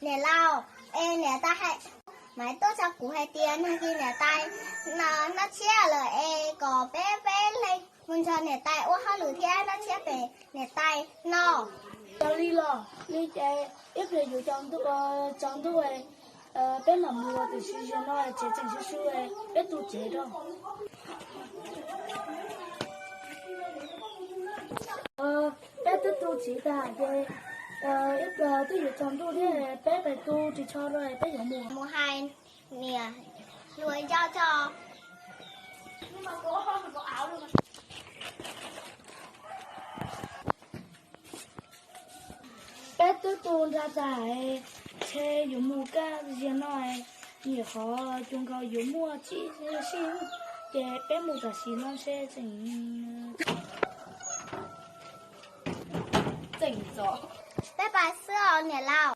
Niam laus, es niam tais hais, Maiv tuaj tsa kuv hais tias nag kis niam tais noj tshiab lawm es kom peb peb leeg mus nrog niam tais ua hauj lwm thiab noj tshiab pem niam tais no. Yog li los li ces ib pliag yuav tsaus ntuj, tsaus ntuj peb mam mus, tiam sis zaum no tsev tseem sib sib, peb tu tsev rau. Peb twb tu tsev tag ces ib pliag twb yuav tsaus ntuj thiab, peb pais tu ris tsho rau peb yuav mus. Mus hais niam hluas yau tso. Peb twb tu nra tas, ntshe yuav mus kaj ziag no, nyuam qhuav cuag nkaus yuav muaj tsib sij, ces peb mus tam sim no ntshe tseem, tseem txom. Peb pais xwb os niam laus.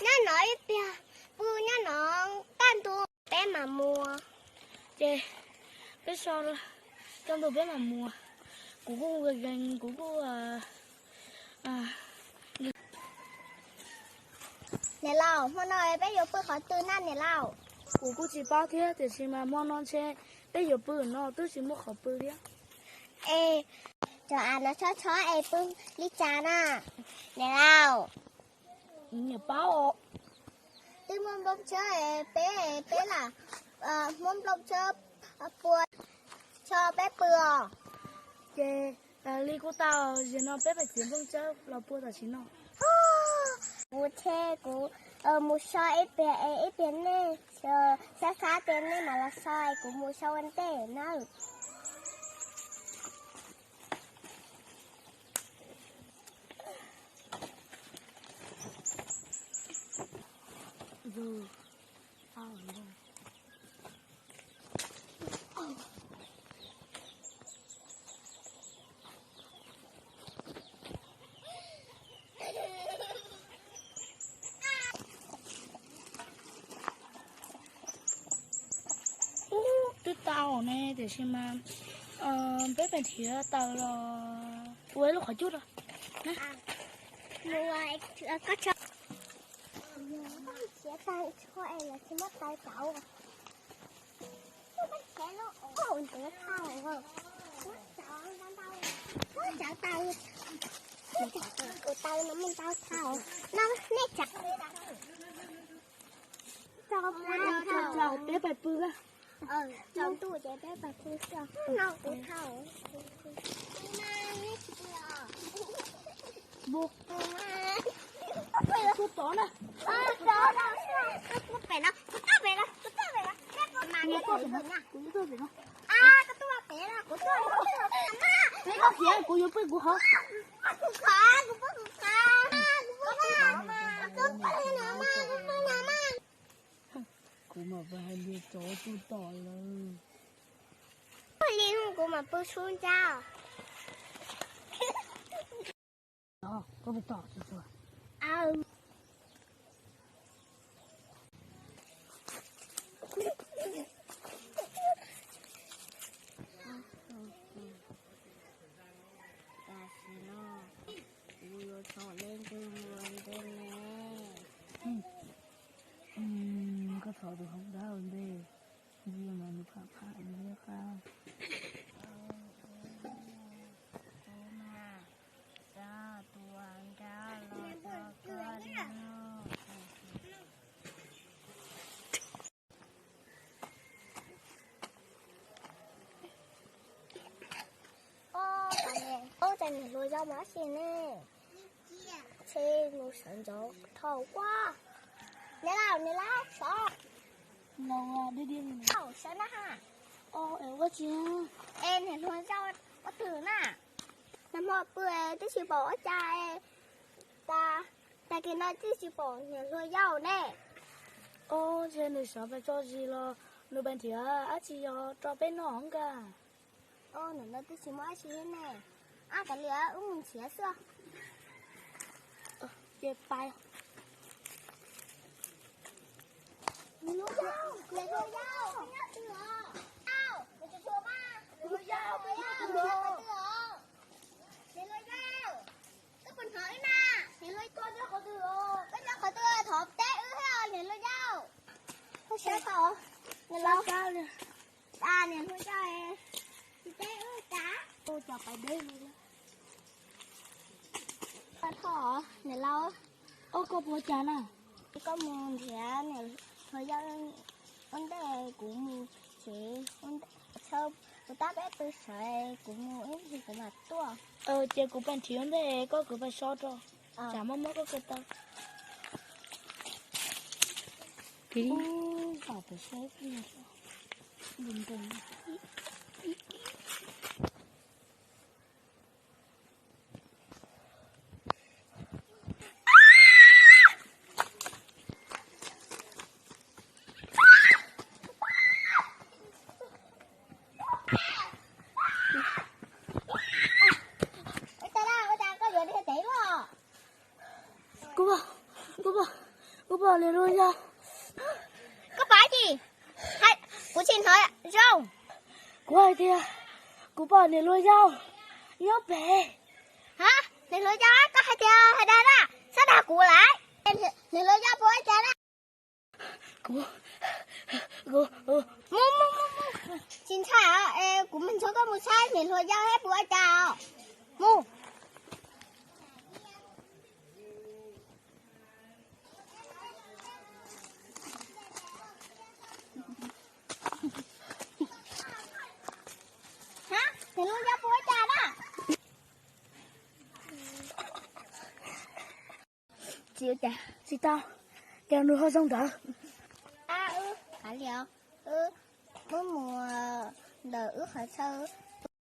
Nyob no ib pliag, pw nyob no kaj ntug peb mam mus. Ces peb so kaj ntug peb mam mus. Kuv kuj, kuv kuj Niam laus, hmo no peb yuav pw qhov twg na niam laus? Kuv kuj tsis paub thiab, tiam sis mas hmo no ntshe peb yuav pw no twb tsis muaj qhov pw thiab. Es cov av no tshob tshob es pw li cas na niam laus? Niam paub os. Twb muaj nplooj tsawb, peb, peb lam muab nplooj tsawb pua tso peb pw os. Ces li kuj tau, zaum no peb pais txiav nplooj tsawb los pua tam sim no. Kuv ntshe kuv mus so ib pliag es ib pliag nej xav xav tias nej mam los so es kuv mus so ua ntej nawb. Twb tau ne, tiam sis mas peb pais nrhiav taws los ua ib lub qhov cub rau. Nrhiav taws tsho es lawv tsis muab taws rau. Ntawd thau, muab cov taws, muab cov taws no muaj ntau thau. No nej cov tau, peb pais pw. Tsaus ntuj ces peb pais pw xwb. No kuv thau. Kuv tuaj tod na. Kuv tuaj pem no, kuv tuaj pem no, kuv tuaj pem no. Kuv tuaj pem no. Peb koj khiav, kuv yuav pw kuv hov. Kuv pw kuv hov, kuv pw kuv hov. Kuv mam pw hais tias tsov tuaj tom lawm. Li kuv mam pw sub ncauj. Koj pw tom tsuag tsuag. Tam sim no kuv yuav tsom leej twg mus ua ntej ne? Koj tsom tus hauv dab ua ntej, ntsia mas nws pham pham ib qab. Tus nrab los rau koj no. Ob, cas niam hluas yau mas dab tsi ne? Ntshe nws sawv ntxov dhau quaj. Niam laus, niam laus, sawv. Sawv na ha. Es niam hluas yau ua twg na? Nag hmo pw twb tsis pom ua cas, tag kis no twb tsis pom niam hluas yau ne. Ob, ntshe nws sawv pais tso zis los Nws pais nrhiav dab tsi yog rau peb noj nkaj? Ntawm no twb tsis muaj dab tsi thiab ne. Ab, kav liam, wb mus nrhiav xwb. Ces pais. Koj puas hnov wb na? Koj nyob qhov twg? Thov teb wb thiab niam hluas yau. Koj saib tau, niam laus. Niam hluas yau, tsis teb wb cas? Ua cas pais deb li. Thov niam laus, koj puas ua cas na? Koj mus nrhiav niam hluas yau ua ntej, kuv mus tsev, kuv tab peb pw sawv, kuv mus ib ntsis kuv mam tuaj. Ces kuv pais nrhiav ua ntej, koj kwv pais so rau, tsam muaj muab koj kaw tau. Kuv pom, kuv pom, kuv pom niam hluas yau. Koj pom dab tsi? Kuv tsis hnov zoo. Kuv hais tias kuv pom niam hluas yau nyob pem. Ha, niam hluas yau, koj hais tias hais dag na, txhob dag kuv lawm. Niam hluas yau puas ua cas na? Kuv, kuv, mus, mus, mus, mus. Tsis ntshai, kuv mus nrog koj mus saib niam hluas yau seb puas ua cas os. Mus. Ha, niam hluas yau puas ua cas na? Tsis tau, cas nws ho zoo nkawd. Ab, wb, wb mus ntawm wb qhov chaw,